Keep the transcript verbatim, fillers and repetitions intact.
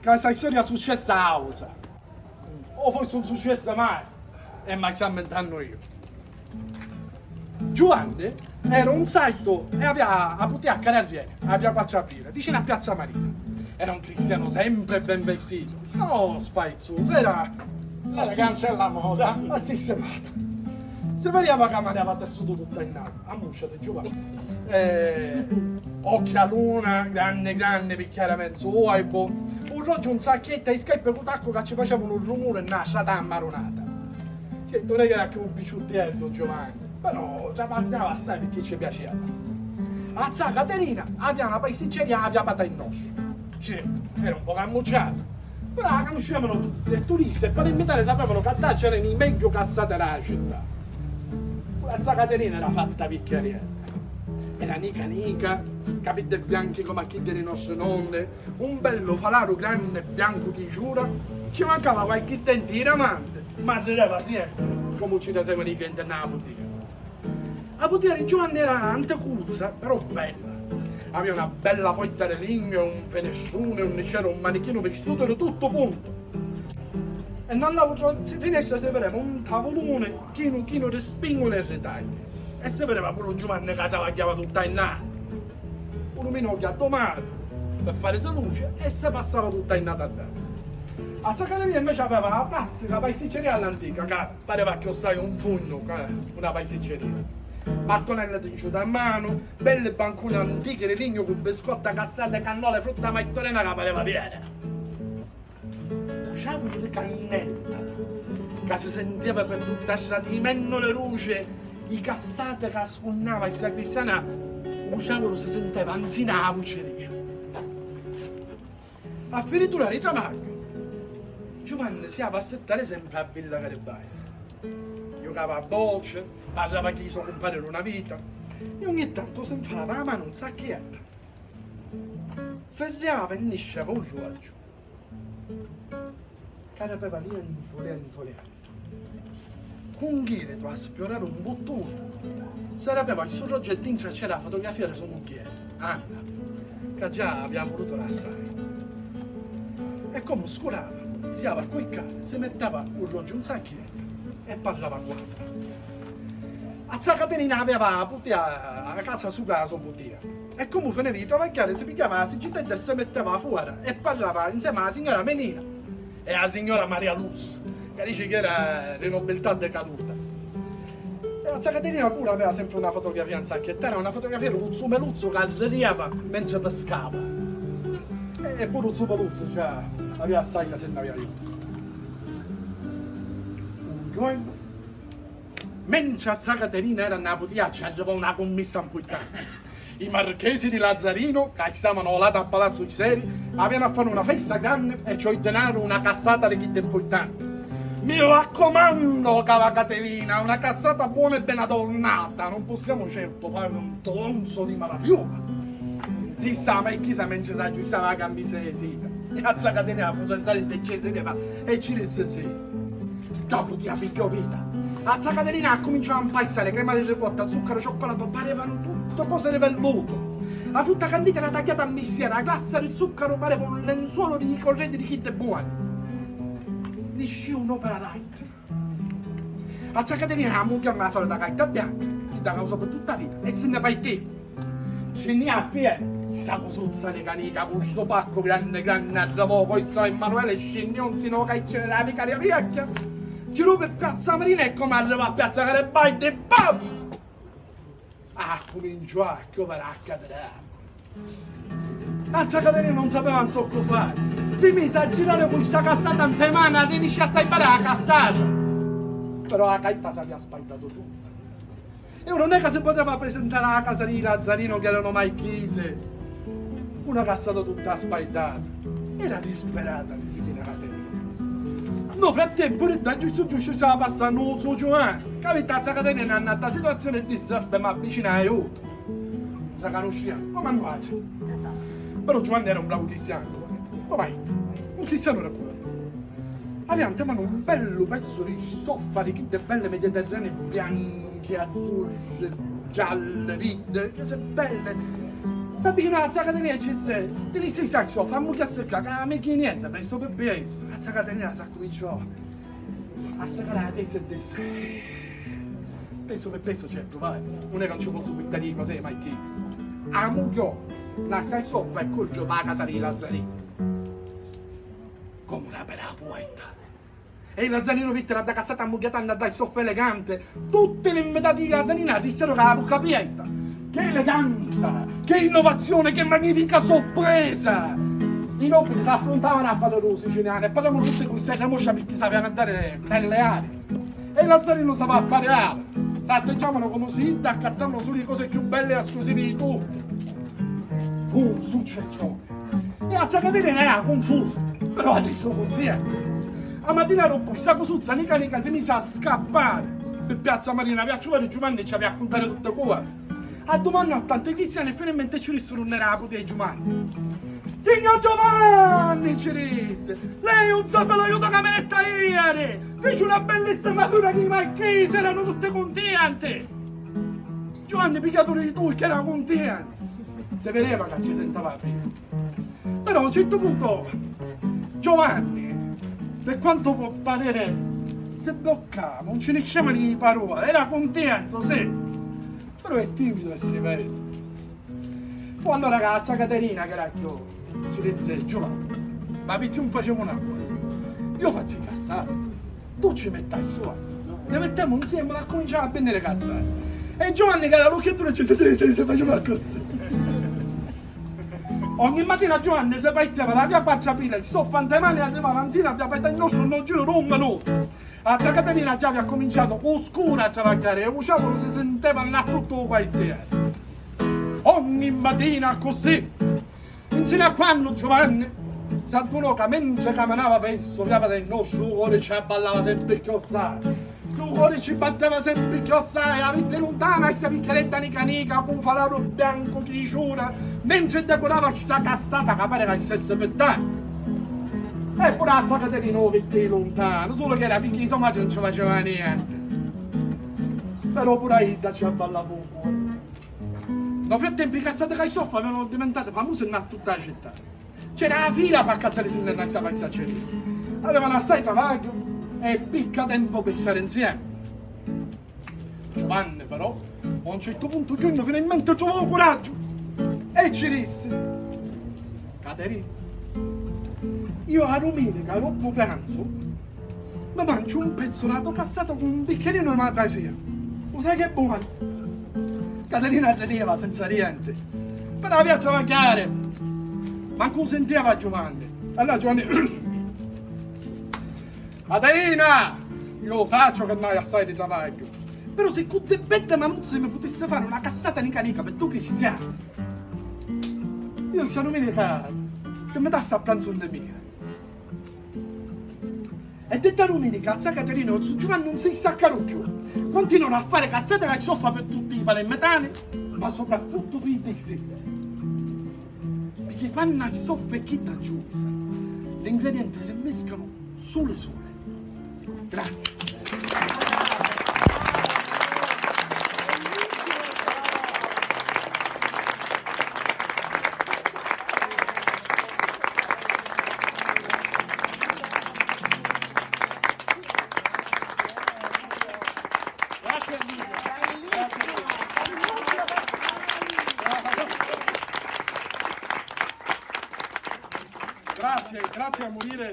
Ca sta storia successa a ausa. O forse non successe mai. E ma sta ammentannu io. Giuvanni era un sartu e avia a putia a carriera, avia quattro aprile, vicino a Piazza Marina. Era un cristiano sempre ben vestito, no sfaizuso, era... Era cancella moda. Assistemato. Si vedeva che manava tessuto tutto in nato. Ammusciati, Giuvanni. Eh, occhialuna, grande, grande, picchiare mezzo uovo, un roggio, un sacchetto e scarpe cu tacco che ci facevano un rumore e una strada ammarunata. Certo, non è che era più un picciuttiello, Giuvanni, però travagliava assai perché ci piaceva. A zia Caterina aveva una pasticceria a via Paternò. Certo, era un po' cammucciata, però la conoscevano tutti, e turisti e palemitari sapevano che a Taccia erano i meglio cassate della città. La zia Caterina era fatta picchiariella, era nica nica, capelli bianchi come a chiddi dei nostri nonni, un bellu falaru grande biancu di ciura, ci mancava qualche dente di diamanti, ma rideva sempre, come ci trasevano i clienti nella buttica. A putia di Giuvanni era anticuzza, però bella. Avia una bella porta di lignu e un finestruni unni c'era un manichinu vistutu di tuttu puntu. E nna l'autra finestra si videva un tavuluni chinu chinu di spinguli e ritagli. E si videva puru Giuvanni ca travagghiava tutta a nata. U luminu addumatu pi farisi luci e si passava tutta a nata a dda. A zia Caterina invece aveva la classica pasticceria all'antica, ca pareva chiossai un fugnu ca una pasticceria. Mattonelli tinciuti a manu, belli bancuni antichi di lignu cu biscotta, cassate, cannole, frutta mattorina ca pareva piena. U ciauru di cannella ca si sentiva pi tutta a strada, i mennuli ruci, i cassati ca sfunnava a zia Cristiana, u ciauru si sinteva nzina a vuciria. A finitura di travagghiu, Giuvanni si java a sittari sempri a Villa Garibaldi. Jucava a bocce, parrava chi so cumpari d'una vita e ogni tantu si nfalava la manu un sacchiettu. Firriava e nisciava un ruagghiu ca rapeva lientu, lientu, lientu. Cu un ghiritu a sfiorari un buttuni, si rapeva stu ruagghiu e dintra c'era la fotografia di so mugghieri, Anna, ca già avia murutu da assai. E comu sculava, si java a curcari, si mitteva u ruagghiu un sacchiettu e parrava cu Anna. A zia Caterina aveva a putia, a casa supra a so putia. E comu finivi di travagghiari, si pigghiava la siggitedda e si mitteva fora e parrava insemi a la signora Menina e a la signora Maria Luz, ca dici chi era di nobiltà decaduta. E a zia Caterina puru aveva sempri una fotografia in sacchetta, era una fotografia di lu zu Meluzzu ca arririava mentri piscava. E, e puru lu zu Meluzzu già avia assai ca si nn'avia iutu. Un giornu, mentri a zia Caterina era nna putia, ci arrivò una cummissa mpurtanti. I marchesi di Lazzarino, ca stavanu ô latu a Palazzu Iseri, avianu a fari una festa granni e ci ordinaru una cassata di chiddi mpurtanti. Mi raccumannu, cara Caterina, una cassata bona e ben addurnata, non possiamo certo fare un tronzo di malafiume. Dissa a marchisa mentri s'aggiustava la cammisa di seta. E a zia Caterina fu senza ridiri e ci rideva e ci dissi sì. Dopu ti la pigghiò vita. A zia Caterina accuminciò a mpaisari crema di ricotta, zuccaru, cioccolato, parevanu tuttu cosi di vellutu. La frutta candita era tagghiata a mistiera, la glassa di zuccaru pareva un lenzuolu di li corredi di chiddi buoni. Niscìu un'opera d'arti. A zia Caterina ammugghiò nna la solita carta bianca, chidda ca usò pi tutta vita, e si nni partì. Scinnìa a pie, sta cusuzza nica nica, cu stu paccu granni granni, arrivò, corsu a Emanuele, scinnìu nzinu ô carceri dâ Vicaria Viecchia, girò pi Piazza Marina e comu arrivò a Piazza Garibaldi, bam! Accuminciò a chioviri a cateraculi. A zia Caterina non sapeva nzoccu fari. Si misi a girari cu sta cassata ntê manu, arriniscìu a salvari la cassata. Però la carta s'avia spardatu tutta. E ora non è ca si puteva prisintari a la casa di Lazzarino, chi eranu marchisi, cu na cassata tutta spardata. Era disperata, mischina Caterina. Nô frattempu, ri dda giustu giustu stava passannu u zu Giuvanni, ca vitti a zia Caterina nna dda situazioni e dissi: "Aspè, m'avvicinu e aiutu." Sa canuscìa, comu a nuatri. Esatto. Però Giuvanni era un bravu cristianu. Comu mai? Un cristianu era puru. Avia nta manu un bellu pezzu di stoffa di chiddi belli mediterranei, bianchi, azzurri, gialli, virdi, cosi belli. S'avvicinò a zia Caterina e ci dissi: "Ti dissi, sai, so, fammu chi a seccà, ca mi chi niente, penso per peso." A zia Caterina s'accuminciò a seccare la testa e dissi: "Penso per peso c'è, provai, non è che non ci posso buttare così, ma che... Amugliò la sai soffa e corgiò da casa di Lazzarino come una bella poeta." E i Lazzarino vittero a da cassata ammugghiata a da soffa elegante. Tutti l'invitati di Lazzarino dissero che la vucca aperta. Che eleganza! Che innovazione! Che magnifica sorpresa! I nobili s'affrontavano a fare lu siciliano e parlavano tutti con i serramoscia perché sapevano dare belle arie. E Lazzarino stava a fare ave. S'atteggiavano come se iddi accattavano solo le cose più belle e esclusive di tutti. Fu un successone. E a zia Caterina era confusa, però ha detto contenta. A matina dopo, sta cosuzza nica nica si mise a scappare per Piazza Marina, aveva a trovare Giovanni e ci aveva a contare tutte cose. Ha domandato a tanti cristiani e finalmente ci dissero unni era la putia di Giovanni. "Signor Giovanni", ci disse, "lei non sa l'aiuto che mi dette ieri! Fece una bellissima figura che i marchesi erano tutti contenti!" Giovanni, pigliato di tutti, era contento. Si vedeva che ci sentava bene. Però a un certo punto Giovanni, per quanto può parere, si bloccava, non ci ne diceva di parola, era contento, sì, però è timido e si vede. Fu allora che la zia Caterina, che era più, ci disse: "Giovanni, ma perché non facciamo una cosa? Io faccio incassare." Tu ci mettai su, eh. Ne mettiamo insieme, la cominciamo a vendere cassate. E Giovanni, che era l'occhiatore, dice: "Sì, sì, sì, sì, facciamo così." Ogni mattina Giovanni si partiva da via Quattro Aprile, sto fantemani arrivava anzina, aveva fatto il nostro un giro di un minuto. A zia Caterina già aveva cominciato con scuro a travagliare e un ciavolo si sentiva a tutto il quartiere. Ogni mattina così. Insinu a quannu Giovanni s'addunò ca mentri caminava versu via Padre Nostru, lu cori ci abballava sempri cchiù assai. Stu cori ci batteva sempri cchiù assai, a vitti luntana sta picchiaredda nica nica cu un falaru biancu chi ciura, mentri decurava sta cassata ca pari ca ci stessi pittannu. E puru a zia Caterina u vitti luntanu, sulu ca era picchì i so matri non ci faceva nienti. Però puru a idda ci abballava u cori. Nô frattempu i cassati ca i soffa avevanu diventatu famusi nna tutta la città. C'era la fila p'accattarisinni nna sta pizzacceria. Avevanu assai travagghiu e picca tempu pi stari nsiemi. Giovanni, però, a un certu puntu chiunnu finalmenti truvò u curaggiu e ci dissi: "Caterina, io a duminica dopu pranzu mi manciu un pezzu dâ to cassata cu un bicchierinu di malvasia. U sai ch'è bonu?" Caterina rideva senza rientri, però avia a travagghiari. Mancu u sintia Giovanni. Allora Giovanni: "Caterina, io u sacciu ca nn'hai assai di travagghiu, però si cu ddi beddi manuzzi mi putissi fari una cassata nica nica pi dui cristiani, io sta duminica ti mi tassi a pranzu nni mia." E di dda duminica a zia Caterina e u zu Giovanni non si staccaru cchiù. Continuaru a fari cassata ca ci soffa pi tutti i palermitani, ma soprattuttu pi iddi stessi. Picchì quannu ci soffa e chidda giuisa, l'ingredienti si miscanu suli suli. Grazie. Grazie mille. Grazie mille. Grazie, grazie a morire.